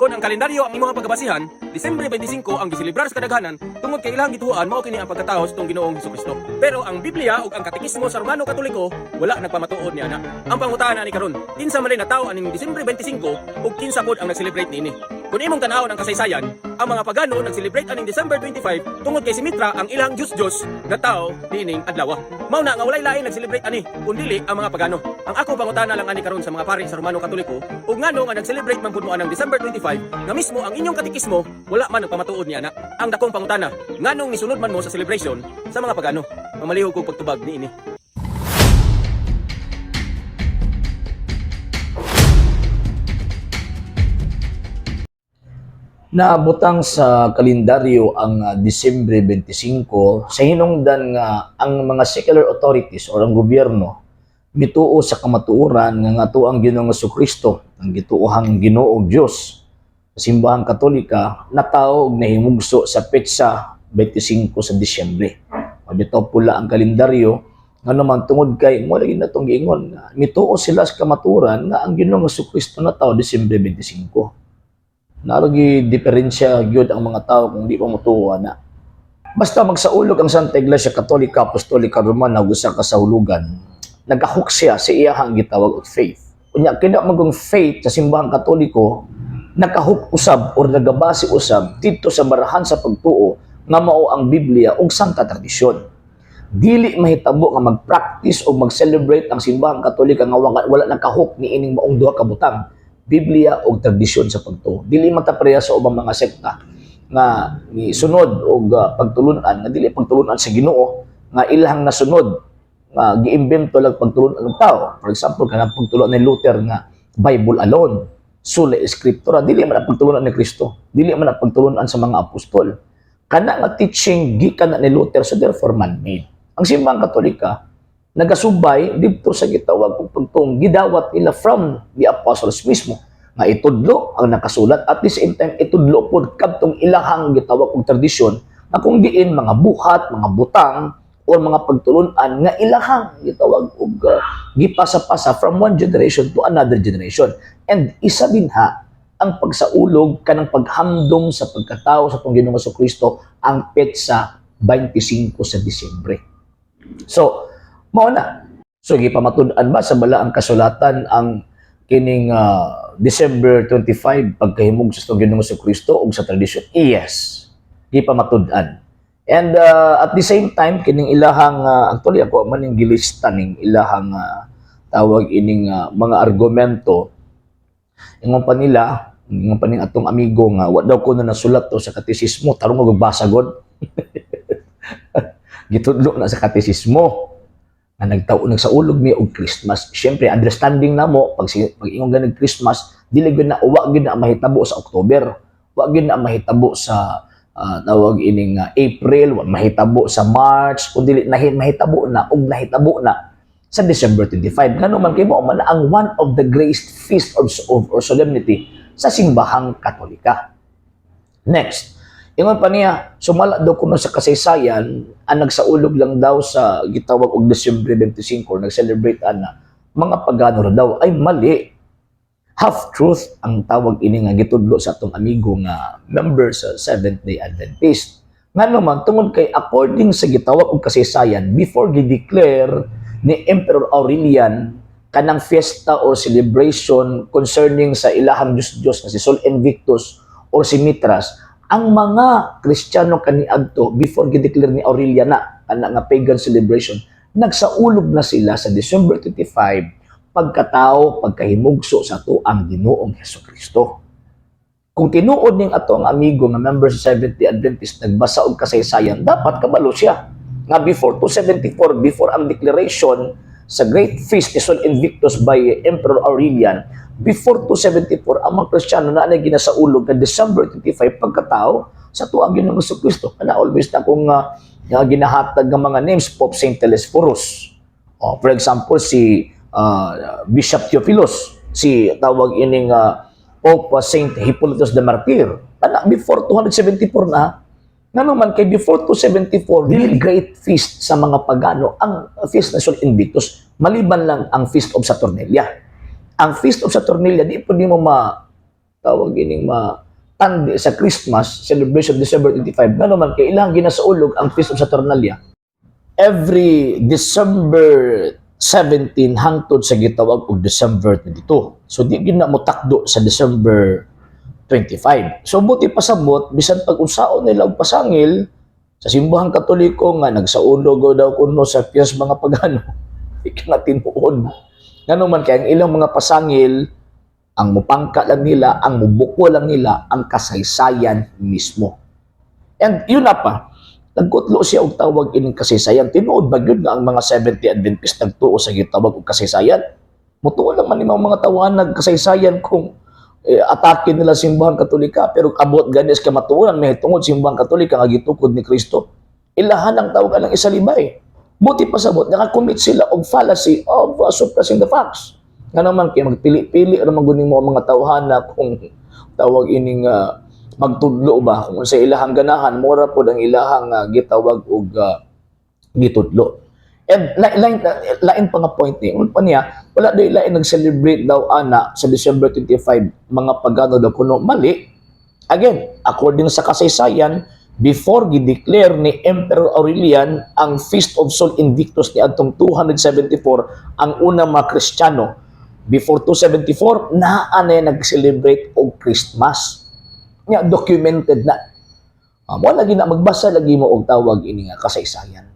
Kung ang kalendaryo ang imong pagkabasihan, Disyembre 25 ang giselebrar sa kadaghanan tungod kay ilang gituoan mao kini ang pagkatawo sa atong Ginoong Hesukristo. Pero ang Biblia ug ang Katekismo sa Romano Katoliko wala nagpamatuod niana. Ang pangutana ni karon, kinsa man na tao aning Disyembre 25 ug kinsa pod ang nag-celebrate niini? Kung imong tan-awon ang kasaysayan, ang mga pagano nag-celebrate aning December 25 tungod kay si Mitra ang ilang Diyos-Diyos nga tao niining adlaw. Mao na nga walay lain nag-celebrate ani kundili ang mga pagano. Ang ako pangutana lang ani karon sa mga pari sa Romano Katoliko, ug ngano nga nag-celebrate man pud mo anang December 25 nga mismo ang inyong katekismo wala man nagpamatuod niana? Ang dakong pangutana, nganong nisunod man mo sa celebration sa mga pagano? Mamalihog kog pagtubag niini. Naabotang sa kalendaryo ang Disyembre 25 sa hinungdan nga ang mga secular authorities or ang gobyerno mituo sa kamatuoran nga nga ang Ginoong Kristo ang gituohang Ginoo ug Dios sa Simbahang Katolika natawo og nahimugso sa petsa 25 sa Disyembre. Mabitaw pula ang kalendaryo, ngano man tungod kay mo lagi natong giingon nga mituo sila sa kamatuoran nga ang Ginoong Kristo natawo Disyembre 25. Naragi diferensya gyud ang mga tao kung di pa motuo na. Basta magsaulog ang Santa Iglesia Katolika Apostolika Romana og usa ka sahulugan, nagahok siya sa iyahang gitawag og faith. Unya kina magong faith sa Simbahang Katoliko nakahook usab or nagabase usab didto sa barahan sa pagtuo nga mao ang Biblia ug Santa Tradisyon. Dili mahitabo nga mag-practice o mag-celebrate ang Simbahang Katolika nga wala nakahook niining maong duha ka butang, Biblia o tradisyon sa pagtuo. Dili man ta pareha sa ubang mga sekta nga ni sunod og pagtulunan nga dili pagtulunan sa Ginoo, nga ilahang nasunod nga giimbento lang pagtulunan ng tao. For example, kanang pagtulunan ni Luther nga Bible alone, sola scriptura, dili man ang pagtulunan ni Kristo, dili man ang pagtulunan sa mga apostol. Kana nga teaching gikan na ni Luther, so therefore man-made. Ang Simbahang Katolika nagasubay didto sa gitawag og pagtuong gidawat nila from the apostles mismo nga itudlo ang nakasulat, at the same time itudlo pod kadtong ilahang gitawag og tradisyon nga kung diin mga buhat, mga butang or mga pagtulunan nga ilahang gitawag og gipasa-pasa from one generation to another generation. And isa dinha ang pagsaulog kanang paghamdom sa pagkatao sa atong Ginoong Kristo ang petsa 25 sa Disyembre. So, mao na. So gipamatud-an ba sa balaang kasulatan ang kining December 25 pagkahimog sa atong Ginoong Kristo ug sa tradisyon? Yes. Gipamatud-an. And at the same time kining ilahang actually ako man ning gilista ning ilahang tawag ining mga argumento. Ingon pa nila, ingon pa ning atong amigo nga wa daw ko na nasulat to sa katekismo, tarong og basa god. Gitudlo na sa katekismo nga nagtao nagsaulog mi og Christmas. Syempre understanding namo pag ingon ganig Christmas, dili gyud na, wa gyud na mahitabo sa October. Wa gyud na mahitabo sa tawag ining April, wa mahitabo sa March, kun dili mahitabo na og nahitabo na sa December 25. Ngano man kay mao man ang one of the greatest feast of or solemnity sa Simbahang Katolika. Next, ingon pa niya, sumala daw kuno sa kasaysayan, ang nagsaulog lang daw sa gitawag og Disyembre 25 or nag-celebrate ana, mga pagano ra daw. Ay mali. Half truth ang tawag ini nga gitudlo sa atong amigo nga member sa Seventh Day Adventist. Ngano man tungod kay according sa gitawag og kasaysayan, before gi-declare ni Emperor Aurelian kanang fiesta or celebration concerning sa ilahang Diyos-Diyos nga si Sol Invictus or si Mithras, ang mga Kristiyano kaniadto, before gi-declare ni Aurelian na ana nga pagan celebration, nagsaulog na sila sa December 25 pagkatao, pagkahimugso sa ato ang Ginoong Hesukristo. Kung tinuod ning ato ang amigo nga member sa Seventh Day Adventist nagbasa og kasaysayan, dapat kabalo siya nga before 274, before ang declaration sa Great Feast ni Sol Invictus by Emperor Aurelian, before 274, ang mga Kristiyano na anay ginasaulog na December 25 pagkatao sa tuang Ginoong Kristo. Kana always na akong nga ginahatag ng mga names, Pope Saint Telesphorus. Oh, for example, si Bishop Theophilus, si tawag ining Pope Saint Hippolytus the Martyr. Ana before 274 na. Ngano man kay before 274, dili great feast sa mga pagano ang feast ng Sol Invictus, maliban lang ang Feast of Saturnalia. Ang Feast of Saturnalia di po nimo ma tawag ining ma tandi sa Christmas celebration December 25, ngano man kay ilang ginasaulog ang Feast of Saturnalia every December 17 hangtod sa gitawag og December 22. So di gyud na mo takdo sa December 25. So buti pasabot, bisan pag unsaon nila og pasangil sa Simbahang Katoliko nga nagsaulog daw kuno sa piyes mga pagano, di ka nga tinuod. Ngano man kay ang ilang mga pasangil, ang mupangka lang nila, ang mubuko lang nila, ang kasaysayan mismo. And yun na pa, nagkutlo siya og tawag ining kasaysayan. Tinuod ba gyud nga ang mga Seventh-day Adventist nagtuo sa gitawag og kasaysayan? Mutuo lang man ni mga tawahan nagkasaysayan kung atake nila Simbahang Katolika, pero abot ganis kamatuoran may tungod Simbahang Katolika nga gitukod ni Kristo. Ilahan ang tawag ang isalibay. Buti pa sabot, nakakommit sila og fallacy of suppressing the facts. Nga naman kay magpili-pili ra man gud nimo ang mga tawhana kung tawag ining magtudlo ba, kung sa ilahang ganahan mura pod ang ilahang gitawag og gitudlo. And lain pa nga point ni pa niya, wala daw lain nag-celebrate daw ana sa December 25, mga pagano daw kuno. Mali. Again, according sa kasaysayan, before gi-declare ni Emperor Aurelian ang Feast of Sol Invictus ni adtong 274, ang unang mga Kristiyano before 274 naa na nag-celebrate og Christmas nya, documented na. Mo lagi na magbasa lagi mo og tawag ini nga kasaysayan.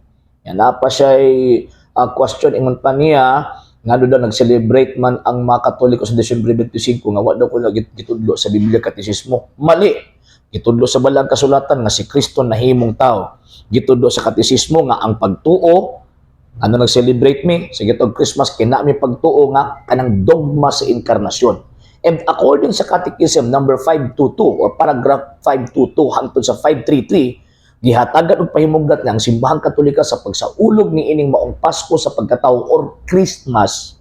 Yan na pa siya question, ingon pa niya ngano daw nag-celebrate man ang mga Katoliko sa December 25 nga wa daw ko gitudlo sa Biblia, Katisismo. Mali. Gitudlo sa Balang Kasulatan nga si Kristo nahimong tao. Gitudlo sa Katisismo nga ang pagtuo, ano, nag-celebrate mi sa gitog Christmas kay naa mi pagtuo nga kanang dogma sa inkarnasyon. And according sa Catechism number 522 or paragraph 522 hangtod sa 533, gihatagan og pahimugdat nga ang Simbahang Katolika sa pagsaulog ni ining maong Pasko sa pagkatao or Christmas,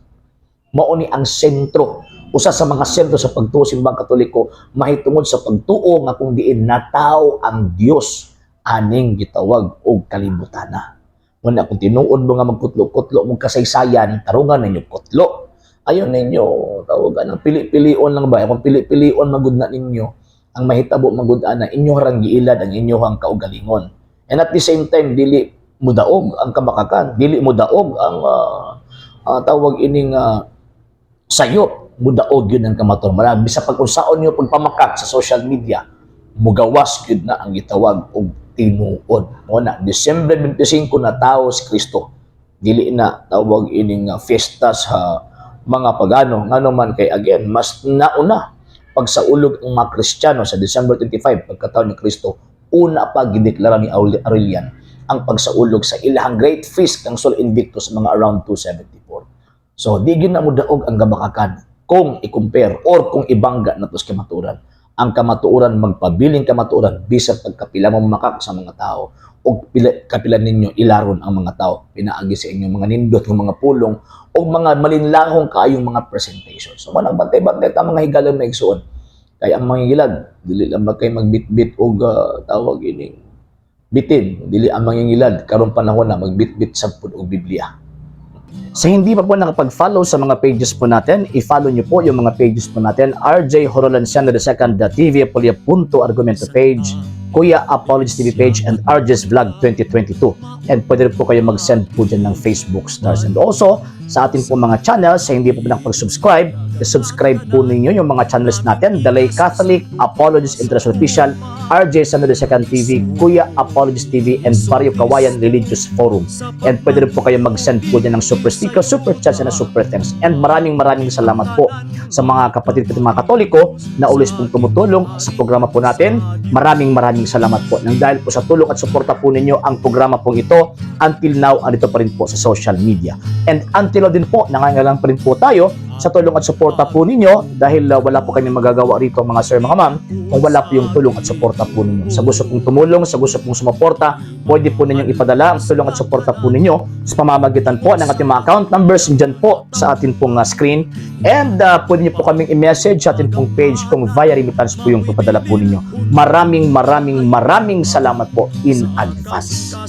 mao ni ang sentro, usa sa mga sentro sa pagtuo sa Simbahang Katoliko mahitungod sa pagtuo nga kung diin natawo ang Dios aning gitawag og kalibutana. Muna kung tinuod mo nga magkutlo-kutlo mong kasaysayan, tarungan ninyo kutlo. Ayon ninyo, tawagan ang pili-pilion lang ba? Kung pili-pilion magud na ninyo, ang mahitabo magud ana inyo rang giilad ang inyong kaugalingon. And at the same time, dili mudaog ang kamakakan, dili mudaog ang tawag ining sayop, mudaog yun ang kamatuoran. Bisa pag unsaon niyo pagpamakak sa social media, mugawas gyud na ang gitawag og tinuod. Mo na December 25 na tao si Kristo. Dili na tawag ining fiesta sa mga pagano, ngano man kay again mas nauna pagsaulog ang mga Kristiyano sa December 25 pagkatao ni Kristo, una pa gideklara ni Aurelian ang pagsaulog sa ilahang great feast ng Sol Invictus mga around 274. So di gyud na mo daog ang gabakakan kung i-compare or kung ibangga nato sa kamatuoran. Ang kamatuoran magpabiling kamatuoran bisan pagkapila mo makak sa mga tao o pila, kapila ninyo ilaron ang mga tao pinaagi sa inyong mga nindot ng mga pulong o mga malinlahong kaayong mga presentation. So manang bantay-bantay ta, mga higalang na igsuon. Kay ang mga ngilad, dili lang ba kay magbitbit og tawag ining bitin, dili ang mangingilad karong panahon na magbitbit sa pud og Biblia. Sa hindi pa po nakapag-follow sa mga pages po natin, i-follow nyo po yung mga pages po natin. RJ Horolanciano II, TV Apolia Punto Argumento page, Kuya Apologies TV page, and RJ's Vlog 2022. And pwede rin po kayo mag-send po dyan ng Facebook stars. And also, sa ating po mga channels, sa hindi po nakapag-subscribe, i-subscribe po ninyo yung mga channels natin. Dalay Catholic, Apologies International Official, RJ Sano II TV, Kuya Apologies TV, and Barrio Kawayan Religious Forum. And pwede rin po kayo mag-send po dyan ng super sticker, super chats, and super thanks. And maraming maraming salamat po sa mga kapatid ko mga Katoliko na always pong tumutulong sa programa po natin. Maraming maraming salamat po. Nang dahil po sa tulong at suporta po ninyo, ang programa pong ito until now andito pa rin po sa social media. And until now din po, nangangailangan pa rin po tayo sa tulong at suporta po ninyo dahil wala po kami magagawa rito, mga sir, mga ma'am, kung wala po yung tulong at suporta po ninyo. Sa gusto pong tumulong, sa gusto pong sumuporta, pwede po ninyong ipadala ang tulong at suporta po ninyo sa pamamagitan po ng ating mga account numbers dyan po sa atin pong screen. And pwede niyo po kaming i-message sa atin pong page kung via remittance po yung papadala po ninyo. Maraming maraming maraming salamat po in advance.